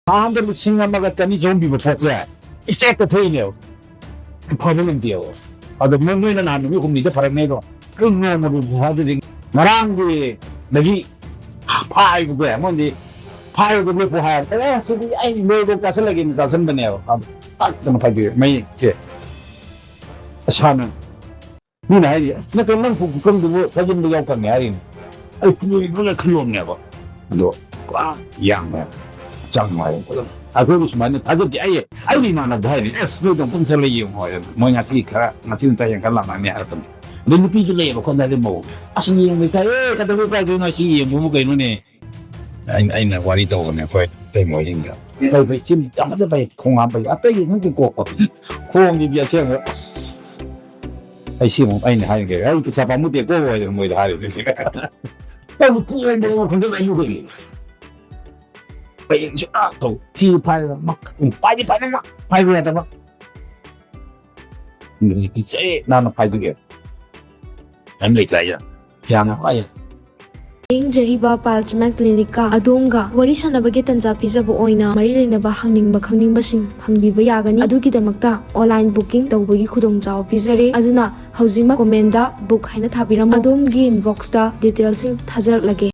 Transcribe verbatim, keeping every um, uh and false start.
ꯊꯥ ꯑꯃꯗ ꯂꯤꯁꯤꯡ ꯑꯃꯒ ꯆꯅꯤ ꯆꯍꯨꯝ ꯄꯤꯕ ꯄꯣꯠꯁꯦ ꯏꯁꯇꯦꯛꯇ ꯊꯣꯛꯏꯅꯦꯕ꯫ ꯐꯕ ꯉꯝꯗꯦꯕ꯫ ꯑꯗꯣ ꯃꯣꯏ, ꯅꯣꯏꯅ ꯅꯍꯥꯟ ꯅꯨꯃꯤꯠ ꯍꯨꯝꯅꯤꯗ ꯐꯔꯛꯅꯦꯗꯣ, ꯑꯩ ꯅꯣꯡꯃꯗꯨ ꯄꯩꯁꯥꯗꯨꯗꯤ ꯉꯔꯥꯡꯒꯤꯗꯒꯤ ꯐꯥꯏꯕꯗꯣ ꯑꯃꯗꯤ ꯐꯥꯏꯕꯗꯣ ꯂꯦꯞꯄꯣ ꯍꯥꯏꯔ, "ꯑꯦ, ꯁꯤꯗꯤ ꯑꯩ ꯂꯣꯏꯕꯧ ꯆꯥꯁꯤꯜꯂꯒꯦꯅ" ꯆꯥꯁꯤꯟꯕꯅꯦꯕ꯫ ꯑꯗꯨ ꯇꯥꯛꯇꯅ ꯐꯥꯏꯗꯣꯛꯑꯦ ꯃꯌꯦꯛꯁꯦ꯫ ꯑꯁꯥꯅ ꯃꯤꯅ ꯍꯥꯏꯔꯤ, "ꯑꯁ, ꯅꯠꯇꯦ, ꯅꯪ ꯄꯨꯀꯪꯗꯨꯕꯨ ꯊꯥꯖꯤꯟꯕ ꯌꯥꯎ ꯐꯪꯉꯦ" ꯍꯥꯏꯔꯤꯅꯤ꯫ ꯑꯩ ꯄꯨꯔꯤꯕꯒ ꯈꯜꯂꯣꯝꯅꯦꯕ꯫ ꯑꯗꯣ ꯄꯨꯔꯥ ꯌꯥꯡꯉꯦ꯫ ꯍꯛꯆꯥꯡ ꯅꯨꯡꯉꯥꯏꯕ ꯈꯣꯠꯂꯦ꯫ ꯑꯩꯈꯣꯏꯕꯨ ꯁꯨꯃꯥꯏꯅ ꯊꯥꯖꯗꯦ꯫ ꯑꯩ, ꯑꯩꯒꯤ ꯏꯃꯥꯟꯅꯕꯗ ꯍꯥꯏꯔꯤ, "ꯑꯁ, ꯅꯣꯏꯗꯣ ꯑꯝꯇꯪ ꯆꯠꯂ ꯌꯦꯡꯉꯣ" ꯍꯥꯏꯗꯅ꯫ ꯃꯣꯏ ꯉꯁꯤ ꯈꯔ, ꯉꯁꯤ ꯅꯠꯇ꯭ꯔ ꯍꯌꯦꯡ ꯈꯔ ꯂꯥꯛꯅꯅꯤ ꯍꯥꯏꯔꯛꯄꯅꯤ꯫ ꯑꯗꯩ ꯅꯨꯄꯤꯁꯨ ꯂꯩꯌꯦꯕ ꯑꯩꯈꯣꯏ ꯑꯗꯥꯏꯗ ꯃꯧ꯫ "ꯑꯁ, ꯌꯦꯡꯕ ꯏꯀꯥꯏꯌꯦ, ꯀꯩꯗꯧꯕ ꯏꯀꯥꯏꯗꯣꯏꯅꯣ, ꯁꯤ ꯌꯦꯡꯕꯕꯨ ꯀꯩꯅꯣꯅꯦ?" ꯑꯩꯅ, ꯑꯩꯅ ꯋꯥꯔꯤ ꯇꯧꯕꯅꯦ ꯑꯩꯈꯣꯏ ꯏꯇꯩꯃꯣꯏꯁꯤꯡꯗ꯫ "ꯐꯩ, ꯐꯩ, ꯆꯤꯟ ꯑꯃꯠꯇ ꯐꯩ, ꯈꯣꯡ ꯍꯥꯝꯕ ꯐꯩ, ꯑꯇꯩꯒꯤ ꯅꯪꯒꯤ ꯀꯣꯛꯄ ꯈꯣꯡꯁꯤꯗꯤ ꯑꯁꯦꯡꯕ, ꯑꯁ, ꯑꯩ ꯁꯤ ꯑꯃꯨꯛ ꯑꯩꯅ ꯍꯥꯏꯔꯤꯒꯦ, ꯑꯩ ꯄꯩꯁꯥ ꯄꯥꯝꯃꯨꯗꯦꯀꯣ" ꯍꯥꯏꯗꯅ ꯃꯣꯏꯗ ꯍꯥꯏꯔꯤꯅꯦ꯫ ꯇꯧꯕ ꯄꯨꯔꯦ, ꯃꯑꯣꯡ ꯈꯪꯗꯅ ꯑꯩꯁꯨ ꯀꯩꯅꯣ꯫ ꯍꯌꯦꯡꯁꯨ ꯑꯥ ꯇꯧ, ꯊꯤꯕ ꯐꯥꯏꯗꯅ, ꯃꯛ-, ꯄꯥꯏꯗꯤ ꯄꯥꯏꯅꯤꯡꯕ, ꯄꯥꯏꯕ ꯌꯥꯗꯕ꯫ ꯍꯧꯖꯤꯛꯇꯤ ꯆꯦ ꯅꯥꯟꯅ ꯐꯥꯏꯕꯤꯒꯦ꯫ ꯀꯩꯝ ꯂꯩꯇ꯭ꯔꯦ ꯍꯥꯏꯁꯦ꯫ ꯌꯥꯝꯅ ꯐꯥꯏ꯫ ꯌꯦꯡꯖꯔꯤꯕ ꯄꯥꯜꯇ꯭ꯔꯤꯃꯥ ꯀ꯭ꯂꯤꯅꯤꯛꯀ ꯑꯗꯣꯝꯒ ꯋꯥꯔꯤ ꯁꯥꯟꯅꯕꯒꯤ ꯇꯥꯟꯖꯥ ꯄꯤꯖꯕ ꯑꯣꯏꯅ ꯃꯔꯤ ꯂꯩꯅꯕ ꯍꯪꯅꯤꯡꯕ ꯈꯪꯅꯤꯡꯕꯁꯤꯡ ꯍꯪꯕꯤꯕ ꯌꯥꯒꯅꯤ꯫ ꯑꯗꯨꯒꯤꯗꯃꯛꯇ ꯑꯣꯟꯂꯥꯏꯟ ꯕꯨꯀꯤꯡ ꯇꯧꯕꯒꯤ ꯈꯨꯗꯣꯡꯆꯥꯕ ꯄꯤꯖꯔꯦ꯫ ꯑꯗꯨꯅ ꯍꯧꯖꯤꯛꯃꯛ ꯀꯣꯃꯦꯟꯗ "ꯕꯨꯛ" ꯍꯥꯏꯅ ꯊꯥꯕꯤꯔꯝꯃꯨ꯫ ꯑꯗꯣꯝꯒꯤ ꯏꯟꯕꯣꯛꯁꯇ ꯗꯤꯇꯦꯜꯁꯤꯡ ꯊꯥꯖꯔꯛꯂꯒꯦ꯫